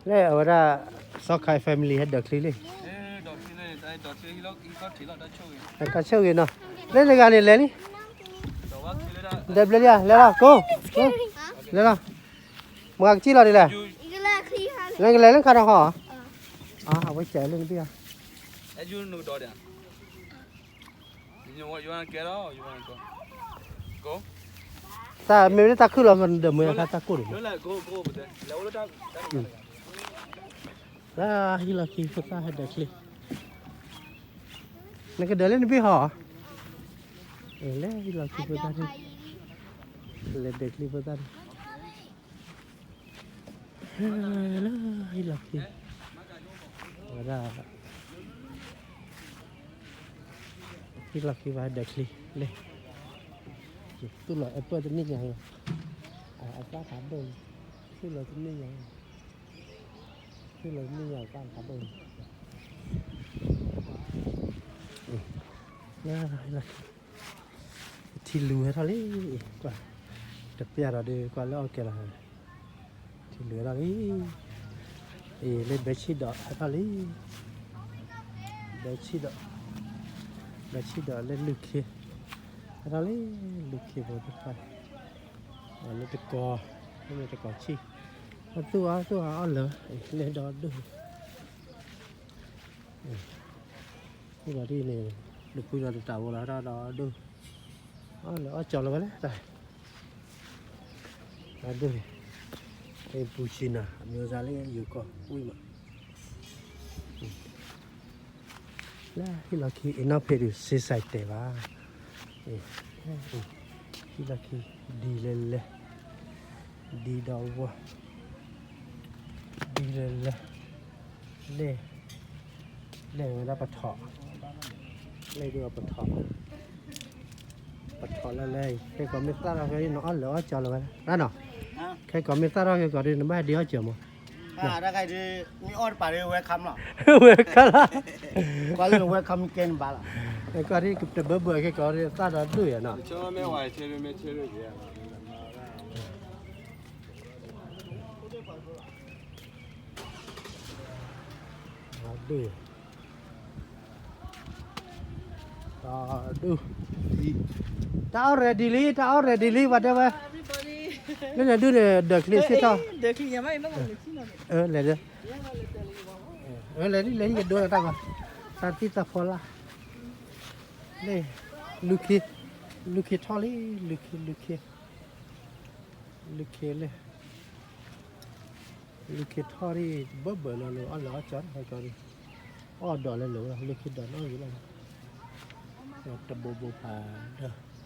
လၢအဝဲဒၣ် စီၤခါ family ဟဲဒၢးချံလံ, တၢ်ဆိၣ်ဂ့ၤနီၤ, လၢနဂၤန့ၣ်လဲၤလံ, ဒၢးဘျဲလံဧါ, လဲၤလီၤ, ကိ, လဲၤလီၤ, မၤကစံၣ်လီၤဒ်လဲၣ်, နကလဲၤလၢခါထီၣ်ဟီ, အဝဲစဲးလၢနဘ့ၣ်ဧါ, တၢ်မ့ၢ်တၢ်ခုၣ်လီၤ ကဒၢးမ့ၢ်အခါတၢ်ကိၢ်န့ၣ်, လၢဟံၣ်လီၢ်ခံဖိသၣ်ဟဲဒၢးချံ, နကဒၢးလၢနဘ့ၣ်ဟီ, လၢဟံၣ်လီၢ်ခံဖိသၣ်န့ၣ်, လဲၤဒၢးချံဖိသၣ်န့ၣ် လၢဟံၣ်လီၢ်ခံ, ဝဲဒၣ် ဟံၣ်လီၢ်ခံဘၣ်ဒၢးချံ, လၢ သူၣ်လီၤ apple တန့ၢ်ညါလီၤ, အသၣ်ဖးဒိၣ်, သူၣ်လီၤတန့ၢ်ညါ, သူၣ်လီၤတန့ၢ်ညါအသၣ်ဖးဒိၣ်, လၢ ထံလူၤဟဲထီၣ်လံ, ကွၢ်, တပျၢ်ဒီးဒုးကွၢ်လၢအီၣ်ကဲလီၤ, ထံလူၤဟဲထီၣ်လံ, အံၤလၢဘဲဆံၣ်ဒီးဟဲထီၣ်လံ, ဘဲဆံၣ်ဒီး, ဘဲဆံၣ်ဒီးလၢလူၤခ့, ဟဲထီၣ်လံ, လူၤခ့ဖိတဖၣ်, လၢတကီ, လၢတကီဆံၣ်, အသူၣ်အါသူၣ်အါအီၣ်လၢာ်, လဲၤဒီဒိၣ် မ့ၢ်လီၤဒ်န့ၣ်, နဖုလီၤတတးဖိလီၤ ဟဲထီၣ်ဒီဒိၣ်, အီၣ်လၢာ်အီၣ်ကၠီလီၤဝဲလဲၣ်, ဒီဒိၣ်, အပူၤဆံနၤ အမျိုးသားလၢယိၤကီၢ်ဝံၣ်မး, လၢဟံၣ်လီၢ်ခံအံၤနီၢ်ဖဲဒုးစ့စဲးတဲာ်ဘၣ်, ဟံၣ်လီၢ်ခံ, ဒ်လဲၣ်လဲၣ်, ဒ်ဒီးဝီ, ဒ်လဲၣ်လဲၣ်, လဲၣ်, လဲၣ်ဝဲဒၣ်ပထီၣ်, လဲၣ်ဒ်ပထီၣ်, ပထီၣ်လၢလဲၣ်အံၤ ခဲကိးမ့ၢ်သၣ်ထီၣ်ခဲအံၤ နအီၣ်လၢာ်အီၣ်ကၠီလီၤဝဲဒၣ်နီၤ, ခဲကိးမ့ၢ်သၣ်ထီၣ်ခဲကိးဒ် နဘၣ်ဟဲဒ်အီၣ်ကၠီမး, တခါဒ် မ့ၢ်အီၣ်တပၤဒ် welcome လီၤ, welcome လီၤ, ကွၢ်လၢ welcome ကဲနဘၣ်လီၤ, ကွၢ်ဒ်တဘၢဘၢခဲကိးဒ်သၣ်ဒီးဒိၣ်ယၤနီၤ, ဒိၣ်ယၤ တၢ်အီၣ် ready လံ တၢ်အီၣ် ready လံ ပှၤတဲဝဲ, လၢနဒုးန့ၣ် ဒၢးချံစ့ၢ်ထီၣ်, လဲၤ, လဲၤဒ်လဲၤဒ်ယဒိတၢ်ဂီၤ, တၢ်သံၣ်တၢ်ဖီလာ်, လၢ, လူၤခ့, လူၤခ့ထီၣ်လံ, လူၤခ့ လူၤခ့, လူၤခ့လၢ လူၤခ့ထီၣ်ဒ် တဘၢဘၢလီၤလၢအီၣ်လၢအီၣ်ကၠီ ဟဲကီးဒ်, အီၣ်ဒီးလၢလၢာ်ဝဲလီၤ လူၤခ့ဒီးနီၣ်ဂံၢ်လီၤ, တဘိဘိဖးဒၢ